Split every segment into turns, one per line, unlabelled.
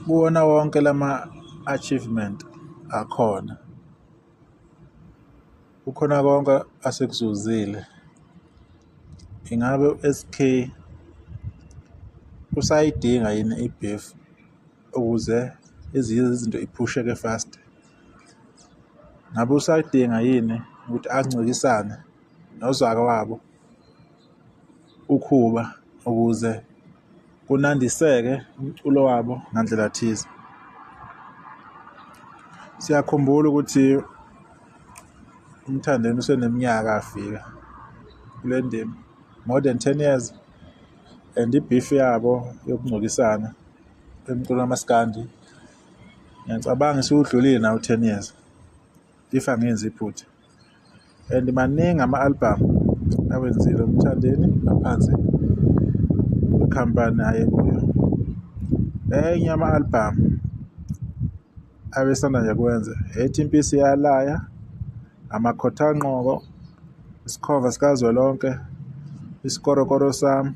Kuwona wonke lama-achievement akhona, kukhona konke asekuzuzile, ingabe u-S_K usayidinga yini i-beef ukuze ezinye izinto iphusheke fast? Ngabe usadinga yini ukuthi angcikisane nozakwabo uKhuba ukuze kunandiseke umculo wabo ngandlela thize? Siyakhumbula ukuthi uMthandeni useneminyaka afika kule ndima, more than 10 years, and i-beef yabo yokungcokisana emculweni kamaskandi ngiyacabanga isiwudlulile nawo 10 years, if angenzi iphutha. And maningi ama-album awenzile uMthandeni ngaphansi kwekhampani ayekuyo. Enye ama-album abesanda nje kwenza ethi Impisi Iyalaya, Amakhothanqoko, Isikhova Sikazwelonke, Isikorokoro Sami,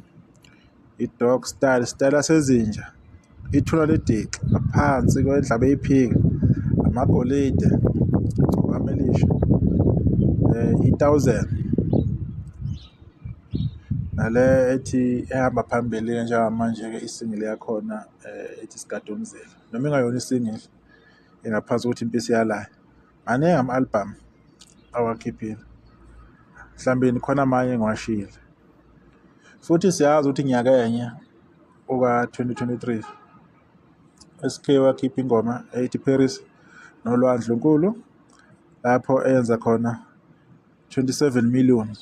i-Dog Style, Sitayela Sezinja, Ithuna Ledixi, Ngaphansi Kwendlaba Eyiphika, Amagolide, Igcokama Elisha, i-Thousand, nale ethi ehamba phambili-ke njengamanje-ke i-single yakhona ethi Sigade Umzila, noma ingayona i-single ingaphansi kokuthi Impisi Iyalaya. Maningi ama-album awakhiphile, mhlawumbe khona amanye engiwashiyile. Futhi siyazi ukuthi nyakenye oka-2023 SK wakhipha ingoma ethi Paris noLwandle Nkulu lapho eyenza khona 27 million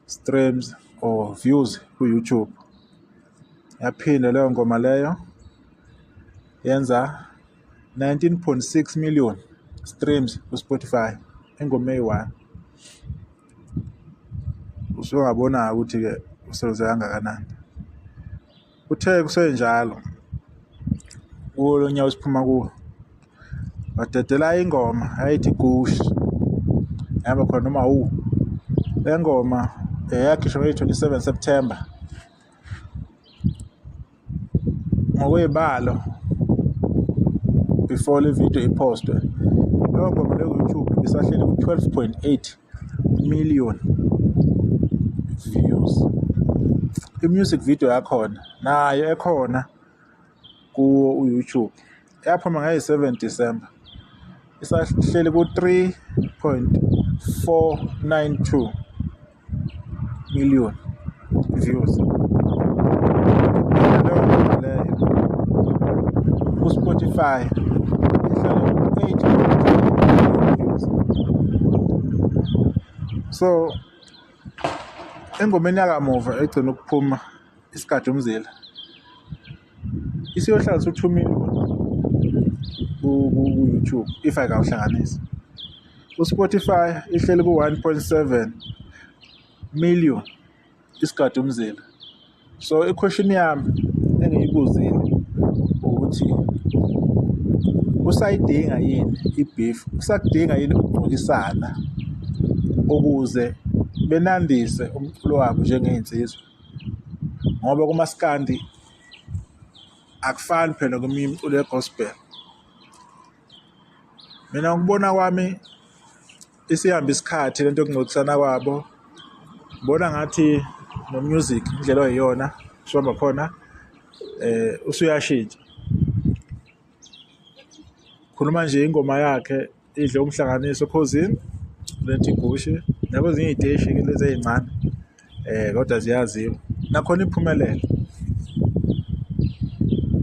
streams or views ku-YouTube. Yaphinda leyo ngoma leyo yenza 19.6 million streams ku-Spotify ingoma eyi-one. Usungabona-ke ukuthi-ke usebenze kangakanani. Kuthe kusenjalo kuwo lo nyaka esiphuma kuwo wadedela ingoma ayithi Gushi, yaba khona noma wu. Le ngoma yakhishwa ngeyi-27 September. Ngokwey'balo before le video iphostwe, leyo ngoma leyo ku-YouTube ibisahleli ku-12.8 million views. I-music video yakhona nayo ekhona kuwo u-YouTube yaphuma ngeyi-7 December, isahleli ku-3.492 million views. Leyo ngoma leyo ku-Spotify ihlale ku-8 views. So engomeni yakamuva egcina ukuphuma isigadi umzila isiyohlala su-2 million ku-YouTube if ayikawuhlanganisi. Ku-Spotify ihleli ku-1.7 million isigadi umzila. So i-question yami engiyibuzile ukuthi usayidinga yini i-beef, usakudinga yini ukugqokisana ukuze benandise umculo wabo njengey'nsizwa, ngoba kumaskandi akufani phela kweminye imiculo ye-gospel. Mina ngokubona kwami isihamba isikhathi lento yokungcokisana kwabo, ngibona ngathi no-music indlela oyiyona usuhamba khona usuyashintsha. Khuluma nje ingoma yakhe idle umhlanganiso oKhozini, letha igushi nakwezinye iy'teshi-ke lezi ey'ncane kodwa ziyaziwa, nakhona iphumelele.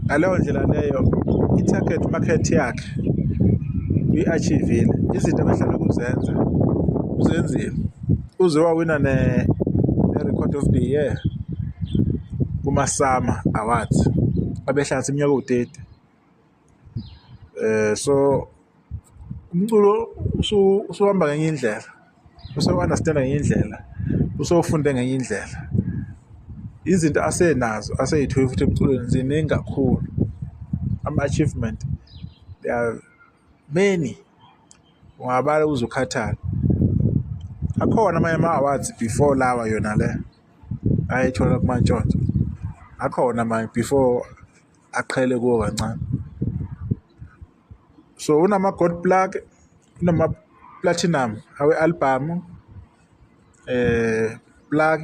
Ngaleyo ndlela leyo i-target market yakhe uyi-achieve-ile, izinto abehlala ukuzenza uzenzile, uze wawina ne-record of the year kuma-SAMA Awards abehlanganisa iminyaka ewu-30. So umculo usuhamba ngenye indlela, usewu-understand-a ngenye indlela, usewufunde ngenye indlela. Izinto asenazo asey'thole futhi emculweni ziningi kakhulu, ama-achievement they are many, ungabala uze ukhathale. Akhona amanye ama-awards before lawa yona le ayithola kumantshontsho, akhona amanye before. aqhele kuwo kancane. So unama-gold plug, unama-platinum awe-albhamu, plug,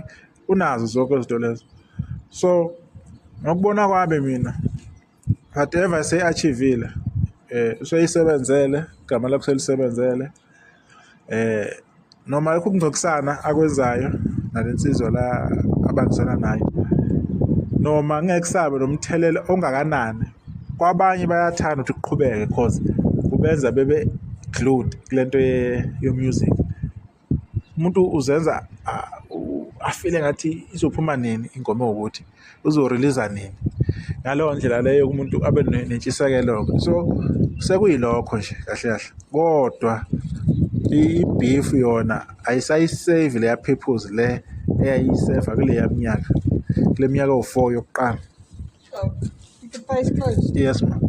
unazo zonke izinto lezo. So ngokubona kwami mina, whatever eseyi-achieve-ile, useyisebenzele, igama lakhe uselisebenzele, noma lokhu kungcokisana akwenzayo nale nsizwa la abangisana nayo, noma ngeke kusabe nomthelela ongakanani, kwabanye bayathanda ukuthi kuqhubeke cause kubenza bebe glued kule nto ye-music. Umuntu uzenza afile ngathi izophuma nini ingoma ewukuthi, uzo-release-a nini. Ngaleyo ndlela leyo umuntu abe nentshisekelo-ke. So sekuyilokho nje kahle kahle, kodwa i-beef yona ayisayi-serve-i leya purpose le eyayiyi-serve-a kuleya minyaka, kule minyaka ewu-4 yokuqala.
Oh, the place closed.
Yes, ma.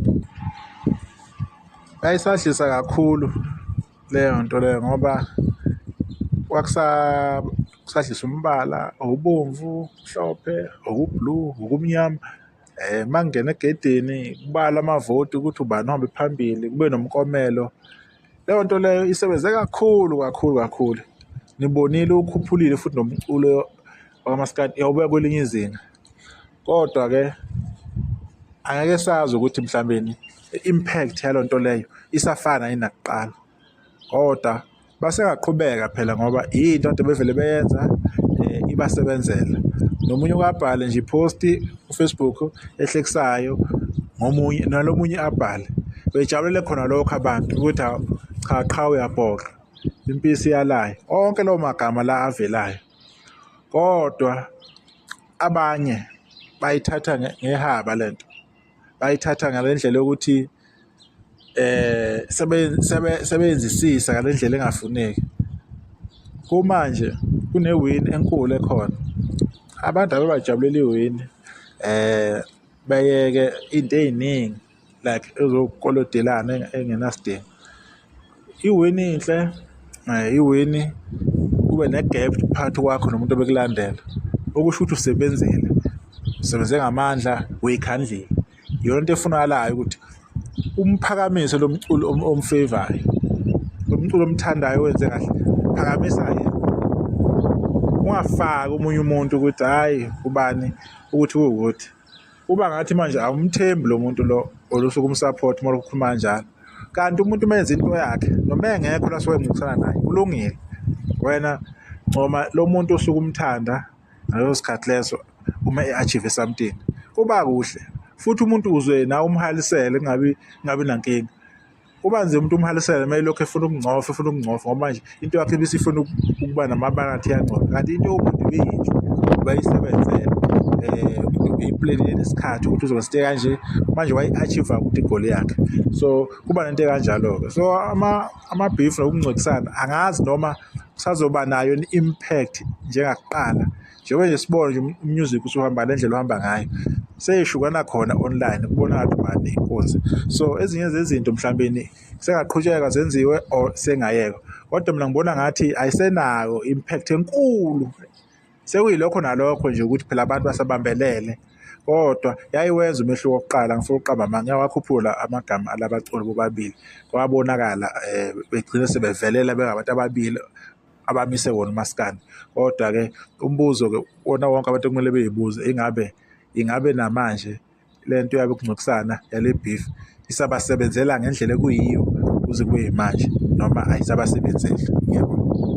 Yayisadlisa kakhulu leyo nto leyo ngoba kwakusadlisa umbala obomvu, mhlophe, oku-blue, okumnyama. Uma kungena egedeni kubalwa amavoti ukuthi ubani ohambe phambili, kube nomklomelo. Leyo nto leyo isebenze kakhulu kakhulu kakhulu. Nibonile ukhuphulile futhi nomculo wakamaskandi yawubeka kwelinye izinga. Kodwa-ke angeke sazi ukuthi mhlawumbeni i-impact yaleyo nto leyo isafana yini nakuqala. Kodwa basengaqhubeka phela ngoba yinto kade bevele beyenza, ibasebenzela. Nomunye uke abhale nje i-post ku-Facebook ehlekisayo ngomunye, nalo munye abhale, bejabulele khona lokho abantu ukuthi hawu cha qha uyabhoqa, impisi iyalaya, onke lawo magama la avelayo. Kodwa abanye bayithatha ngehaba lento, bayithatha ngale ndlela yokuthi sebenzisisa ngale ndlela engafuneki. Kumanje kune-win enkulu ekhona, abantu abebajabulela i-win, beyeke into ey'ningi like ezokukolodelana engenasidingo. I-win inhle, i-win kube ne-gap phakathi kwakho nomuntu obekulandela, okusho ukuthi usebenzile, usebenze ngamandla, uyikhandlile. Iyona into efunakalayo ukuthi umphakamise lo mculo om-favour-ayo, lo mculo omthandayo owenze kahle, phakamisa yena. Ungafaki omunye umuntu ukuthi hhayi ubani ukuthi kuwukuthi. Kuba ngathi manje awumthembi lo muntu lo or usuke um-support-a uma ukhuluma kanjalo. Kanti umuntu uma enza into yakhe noma engekho la asuke encintisana naye kulungile. Wena ncoma lo muntu osuke umthanda ngaleso sikhathi leso uma e-achieve something, kuba kuhle futhi umuntu uze nawe umhalisele kungabi nankinga. Kuba nzima umuntu umhalisele uma elokhu efuna ukungcofa, efuna ukungcofa ngoba manje into yakhe ibisifuna ukuba namabala athi iyangcola, kanti into yomuntu ibiyinhle bayisebenzele, uyi-plan-ile nesikhathi ukuthi uzoba site kanje, manje wayi-achieve-a ukuthi igoli yakhe. So kuba nento ekanjalo-ke. So ama-beef nokungcwekisana angazi noma kusazoba nayo i-impact njengakuqala. Njengoba nje sibona nje u-music usuhamba ngale ndlela ohamba ngayo, seyihlukana khona online kubonakala ukuthi ubani inkunzi. So ezinye zezinto mhlawumbeni sengaqhutshekwa zenziwe or sengayekwa, kodwa mina ngibona ngathi ayisenayo impact enkulu. Sekuyilokho nalokho nje ukuthi phela abantu basabambelele, kodwa yayiwenza umehluko kuqala, angifuni ukuqamba amanga, ngiyawakhuphula amagama alabaculi bobabili. Kwabonakala begcine sebevelela bengabantu ababili abamise wona umaskandi. Kodwa-ke umbuzo-ke wona wonke abantu ekumele beyibuze, ingabe namanje le nto yabo yokungcokisana yale beef isabasebenzela ngendlela ekuyiyo kuze kube yimanje noma ayisabasebenzeli? Ngiyabonga.